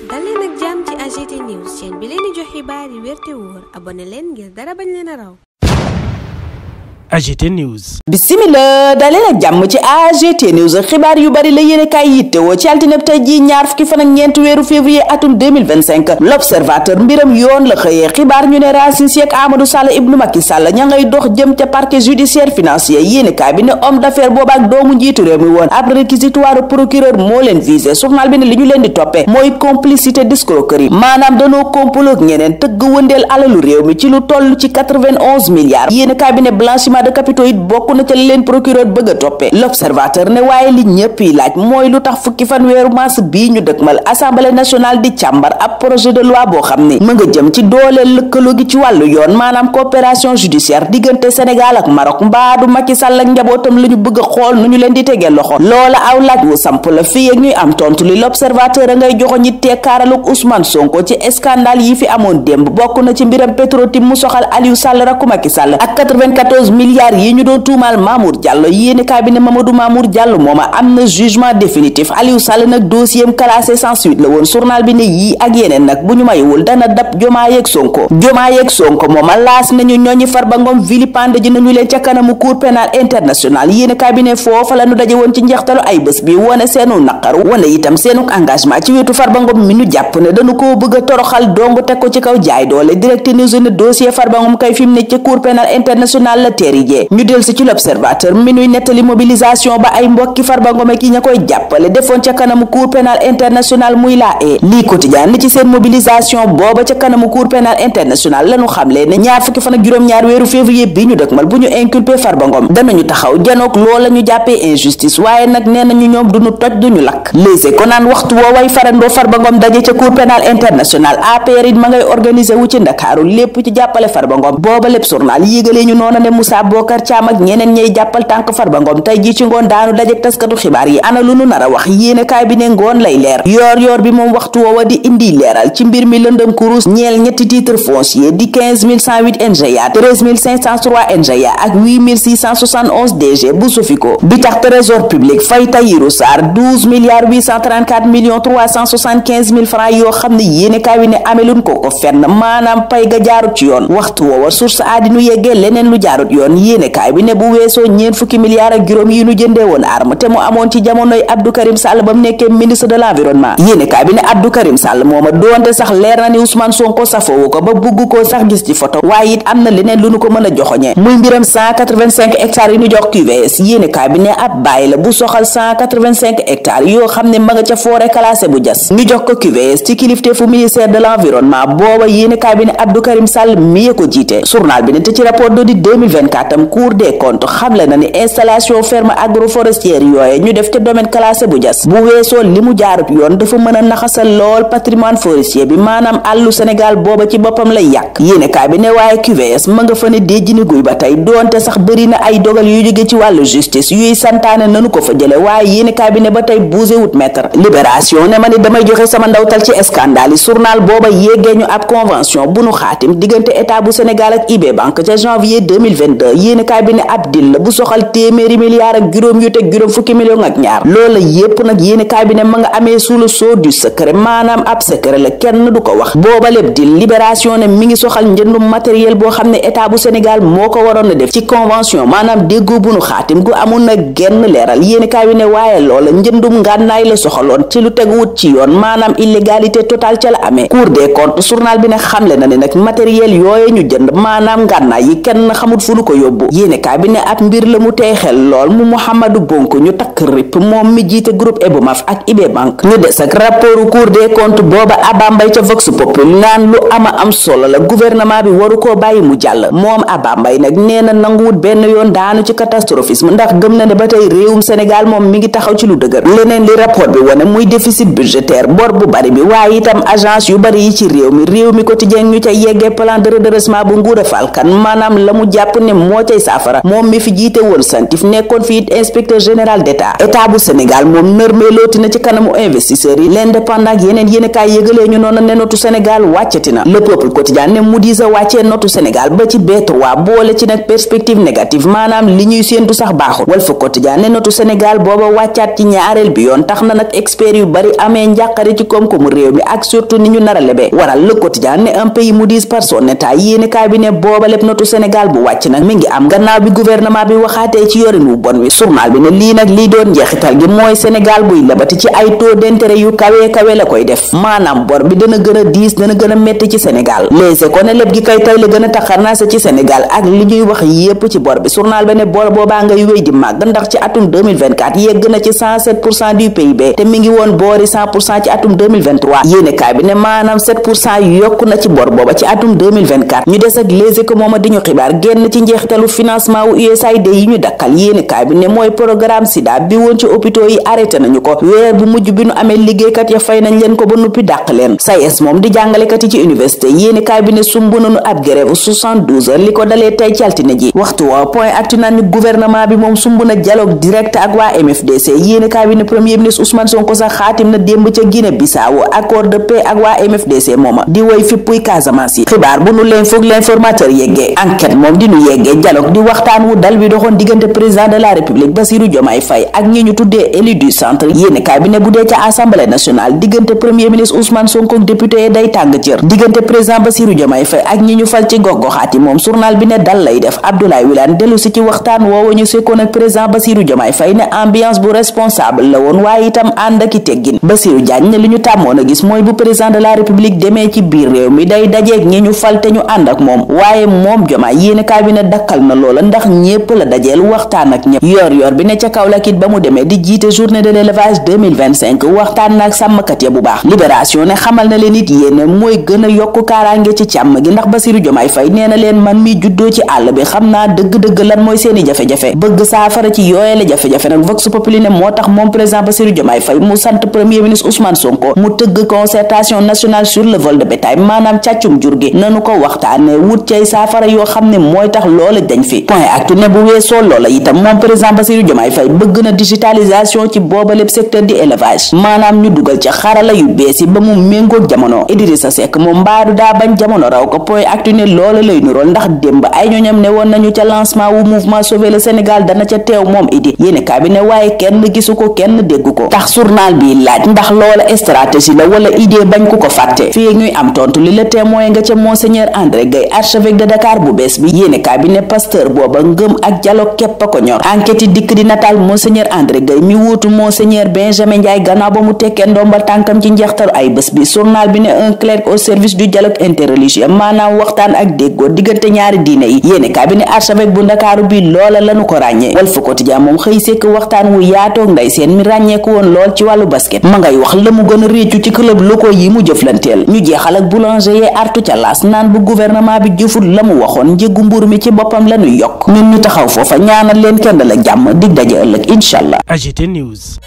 dal leen ak jàmm ci AGT News chaîne bi leen di jox xibaar yi wér te wóor abonné leen ngir dara bañ leen a raw. AGT News. Bismillah daleen ak jàmm ci AGT News xibaar yu bari la yéene kaay yittewoo ci altine tey ji ñaar fukki fan ak ñeent weeru février atum 2025 l'observateur mbiram yoon la xëyee xibaar ñu ne Racine Sy ak Amadou Sall ibnu Macky Sall ña ngay dox jëm ca parquet judiciaire financier yéene kaay bi ne homme d'affaires booba ak doomu njiitu réew mi woon ab réquisitoire procureur moo leen visé journal bi ne li ñu leen di toppee mooy complicité d'escroquerie maanaam danoo complot ñeneen tëgg wëndeel alalu réew mi ci lu toll ci 91 milliards yéene kaay bi ne blanchiment de capitaux it bokk na ca leen procureur bëgg a toppee l'observateur ne waaye li ñëpp yi laaj mooy lu tax fukki fan weeru mars bii ñu dëkkmal assemblée nationale di càmbar ab projet de loi boo xam ne mu nga jëm ci dooleel lëkkaloo gi ci wàllu yoon maanaam coopération judiciaire diggante Sénégal ak Maroc mbaadu Macky Sall ak njabootam la ñu bëgg a xool nu ñu leen di tegee loxo loola aw laaj wu samp la fii ak ñuy am tontu li l'observateur a ngay joxo ñi teekaaraluk Ousmane Sonko ci scandale yi fi amoon démb bokk na ci mbiram Petro-Tim mu soxal Aliou Sall rakku Macky Sall ak 94 milliards yi ñu doon tuumaal Mamour Diallo yéeni cabinet Mamadou Mamour Diallo mooma am na jugement définitif Aliou Sall nag dossier classé sans suite la woon journal bi ne yii ak yeneen nag bu ñu mayewul dana dab Diomaye ak Sonko mooma laas nañu ñooñi Farba Ngom vilipande ji nañu leen ca kanamu cour pénal international yéeni cabinet foofa la ñu daje woon ci njeextalu ay bés bi wane seenu naqar wane itam seenu engagement ci wetu Farba Ngom mi ñu jàpp ne dañu koo bëgg a toroxal dong teg ko ci kaw jaay doole direct news ne dossier Farba Ngom kay fi mu ne ca cour pénal international la teerijee ñu del si ci l'observateur mi nuy nettali mobilisation ba ay mbokki Farba Ngom ak yi ña koy jàppale defoon ca kanamu cour pénal international muy laa lii quotidien ni ci seen mobilisation booba ca kanamu cour pénal international lañu xamle ne ñaar fukki fan ak juróom-ñaar weeru février bi ñu dëkmal bu ñu inculpé Farba Ngom danañu taxaw janoog loola ñu jàppee injustice waaye nag nee nañu ñoom duñu toj duñu lakk léegi ko naan waxtu wooway farandoo Farba Ngom daje ca cour pénal international APR it ma ngay organiser wu ci Ndakaaru lépp ci jàppale Farba Ngom booba lépp journal yégalee ñu noona ne Moussa Bokar Thiam ak ñeneen ñey jàppal tànk Farba Ngom tey ji ci ngoon daanu dajek taskatu xibaar yi ana lu nu nar a wax yéene kaay bi ne ngoon lay leer yoor bi moom waxtu woowa di indi leeral ci mbir mi lëndëm kurus ñeel ñetti titre foncier di 15108 NGA 13503 NGA ak 8671 DG bu Sofico bi tax trésor public fay Tahirou Sarr 12 milliards 834 millions 375 mille francs yoo xam ne yéene kaay bi ne ameluñ ko fenn maanaam pay ga jaarut ci yoon waxtu woowa source aadinu yeggee leneen lu jaarut yoon yéene kaay bi ne bu weesoo ñeen fukki milliards ak juróom yi nu jëndee woon arme te mu amoon ci jamonoy Abdou Karim Sall ba mu nekkee ministre de l'environnement yéene kaay bi ne Abdou Karim Sall mooma doonte sax leer na ni Ousmane Sonko safoowu ko ba bugg koo sax gis ci photo waaye it am na leneen lu nu ko mën a joxoñee muy mbiram 185 hectares yi nu jox QVS yéene kaay bi ne ab bàyyi la bu soxal 185 hectares yoo xam ne ma nga ca forêt classée bu jas ñu jox ko QVS ci kilifteefu ministère de l'environnement booba yéene kaay bi ne Abdou Karim Sall mi ko jiite journal bi ne te ci rapport d'audit 2024 am Cour des comptes xamle na ni installation ferme agroforestière yooye ñu def ca domaine classé bu jas bu weesoo li mu jaarut yoon dafa mën a naxasal lool patrimoine forestier bi maanaam àllu Sénégal booba ci boppam lay yàq yéenekaay bi ne waaye QVS ma nga fa ne déjjini guy ba tey doonte sax bëri na ay dogal yu jóge ci wàllu justice yuy santaane nanu ko fa jële waaye yéenekaay bi ne ba tey bougé wut maître libération ne ma ni damay joxe sama ndawtal ci scandale yi journal booba yéegee ñu ab convention bu nu xaatim diggante état bu Sénégal ak IB Banque ca janvier 2022 yéenekaay bi ne ab dil la bu soxal téeméeri milliards ak juróom yu teg juróom fukki million ak ñaar loola yépp nag yéenekaay bi ne ma nga amee sous le sceau du secret maanaam ab secret la kenn du ko wax booba lépp dil libération ne mi ngi soxal njëndum matériel boo xam ne état bu Sénégal moo ko waroon a def ci convention maanaam déggoo bu nu xaatim gu amul na genn leeral yéenekaay bi ne waaye loola njëndum ngànnaay la soxaloon ci lu teguwut ci yoon maanaam illégalité totale ca la amee Cour des comptes journal bi ne xamle na ne nag matériel yooye ñu jënd maanaam ngànnaay yi kenn xamut fu nu ko yóbbu yéenekaay bi ne ab mbir la mu tey xel lool mu Mouhamadou Bonko ñu takk rip moom mi jiite groupe Ebomaf ak IB Banque ñu des ak rapportu Cour des comptes booba Abba Mbaye ca Vox Populi naan lu ama am solo la gouvernement bi waru koo bàyyi mu jàll moom Abba Mbaye nag nee na nanguwut benn yoon daanu ci catastrophisme ndax gëm na ne ba tey réewum Sénégal moom mi ngi taxaw ci lu dëgër leneen li rapport bi wane muy déficit budgétaire bor bu bari bi waaye itam agence yu bari yi ci réew mi quotidien ñu ca yeggee plan de redressement bu Nguura Fall Kan maanaam la mu jàpp ne moo cay saafara moom mi fi jiite woon santif nekkoon fi it inspecteur général d'état bu Sénégal moom nërmeelooti na ci kanamu investisseurs yi l'indépendant ak yeneen yéenekaay yëgalee ñu noonu ne notu Sénégal wàccati na le peuple quotidien ne Moody's a wàccee notu Sénégal ba ci B3 boole ci nag perspective négative maanaam li ñuy séentu sax baaxul Walf Quotidien ne notu Sénégal booba wàccaat ci ñaareel bi yoon tax na nag experts yu bari amee njàqare ci koom-koomu réew mi ak surtout ni ñu nar a lebee waral le quotidien ne un pays Moody's par son état yéenekaay bi ne booba lépp notu Sénégal bu wàcc nag mi ngi am gannaaw bi gouvernement bi waxaatee ci yorin wu bon wi journal bi ne lii nag lii doon njeexital gi mooy Sénégal buy lebati ci ay taux d'intérêt yu kawe la koy def maanaam bor bi dana gën a diis dana gën a metti ci Sénégal léegi ko ne lépp gi kay tey la gën a taxarnaase ci Sénégal ak li ñuy wax yépp ci bor bi journal ba ne bor boobaa ngay wéy di màgg ndax ci atum 2024 yegg na ci 107% du PIB te mi ngi woon boori 100% ci atum 2023 yéenekaay bi ne maanaam 7% yokku na ci bor booba ci atum 2024 ñu des ak Les Échos mooma di ñu xibaar génn ci njeexitalu financement wu USAID yi ñu dakkal yéenekaay bi ne mooy programme sida bi woon ci hôpitaux yi arrêté nañu ko weer bu mujj bi nu amee liggéeykat ya fay nañ leen ko ba nuppi dàq leen SAES moom di jàngalekat yi ci université yéenekaay bi ne sumb nañu ab grève 72 heures li ko dalee tey ci altine ji waxtu wa point actu naan ni gouvernement bi moom sumb na dialogue direct ak waa MFDC yéenekaay bi ne premier ministre Ousmane Sonko sax xaatim na démb ca Guinée Bissau accord de paix ak waa MFDC mooma di woy fippuy Casamance yi xibaar bu nu leen foog l'informateur yeggee enquête moom di nu yeggee dialogue di waxtaan wu dal bi doxoon diggante président de la république Bassirou Diomaye Faye ak ñi ñu tuddee élu du centre yéenekaay bi ne bu dee ca assemblée nationale diggante premier ministre Ousmane Sonko ak député yi day tàng jër diggante président Bassirou Diomaye Faye ak ñi ñu fal ci gox-goxaat yi moom journal bi ne dal lay def Abdoulaye Wilane dellu si ci waxtaan woowu ñu sekkoon ak président Bassirou Diomaye Faye ne ambiance bu responsable la woon waaye itam ànd ak i teggin Bassirou Diagne ne li ñu tàmmoon a gis mooy bu président de la république demee ci biir réew mi day dajeeg ñi ñu fal te ñu ànd ak moom waaye moom Diomaye yéenekaay bi ne dakkal na loola ndax ñépp la dajeel waxtaan ak ñépp yor bi ne ca Kaolack it ba mu demee di jiite journée de l'élevage 2025 waxtaan na ak sàmmkat ya bu baax libération ne xamal na leen it yéene mooy gën a yokk kaaraange ci càmm gi ndax Bassirou Diomaye Faye nee na leen man mi juddoo ci àll bi xam naa dëgg-dëgg lan mooy seeni jafe-jafe bëgg saafara ci yooye la jafe-jafe nag Vox Populi ne moo tax moom président Bassirou Diomaye Faye mu sant premier ministre Ousmane Sonko mu tëgg concertation nationale sur le vol de bétail maanaam càccum jur gi nanu ko waxtaane wut cay saafara yoo xam ne mooy tax loola dañ fi point actu ne bu weesoo loola itam moom président Bassirou Diomaye Faye bëgg na digitalisation ci booba lépp secteur di élevage maanaam ñu dugal ci xarala yu bees yi ba mu méngoog jamono Idrissa Seck moom mbaadu daa bañ jamono raw ko point actu ne loola lay nurool ndax démb ay ñoñam ne woon nañu ca lancement wu mouvement sauver le Sénégal dana ca teew moom Idi yéenekaay bi ne waaye kenn gisu ko kenn déggu ko tax journal bi laaj ndax loola stratégie la wala idée bañ ku ko fàtte fii ñuy am tontu li la témoin nga ca monseigneur André Gueye archevêque de Dakar bu bees bi yéenekaay bi ne pasteur booba ngëm ak dialogue képp a ko ñor enquête yi dikk di nataal monseigneur André Gueye mi wuutu monseigneur Benjamin Ndiaye gannaaw ba mu tekkee ndombal tànkam ci njeextalu ay bés bi journal bi ne un clerc au service du dialogue interreligieux maanaam waxtaan ak déggoo diggante ñaari diine yi yéenekaay bi ne archevêque bu Ndakaaru bi loola lanu ko ràññee Walf Quotidien moom xëy sekk waxtaan wu yaatoog nday seen mi ràññeeku woon lool ci wàllu basket ma ngay wax la mu gën a réccu ci club locaux yi mu jëflanteel ñu jeexal ak boulanger yee artu ca laas naan bu gouvernement bi jëfut la mu waxoon njëgu mburu mi ci boppam la ñuy yokk ñun ñu taxaw foofa ñaanal leen kenn la jàmm dig daje ëllëg inshallah. AGT News.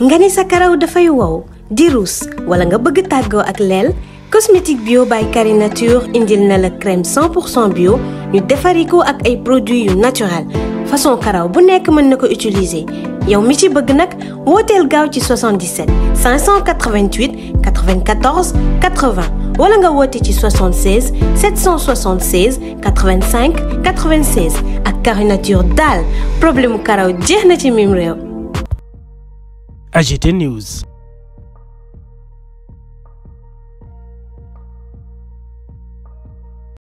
nga ni sa karaw dafay wow di ruus wala nga bëgg tàggoo ak leel cosmétique bio by Carine Nature indil na la crème 100% bio ñu defari ko ak ay produits yu naturel façon karaw bu nekk mën na ko utiliser yow mi ci bëgg nag wooteel gaaw ci 77 588 94 80 wala nga woote ci 76 776 85 96 ak Carine Nature daal problème mu karaw jeex na ci mim réew. AGT News.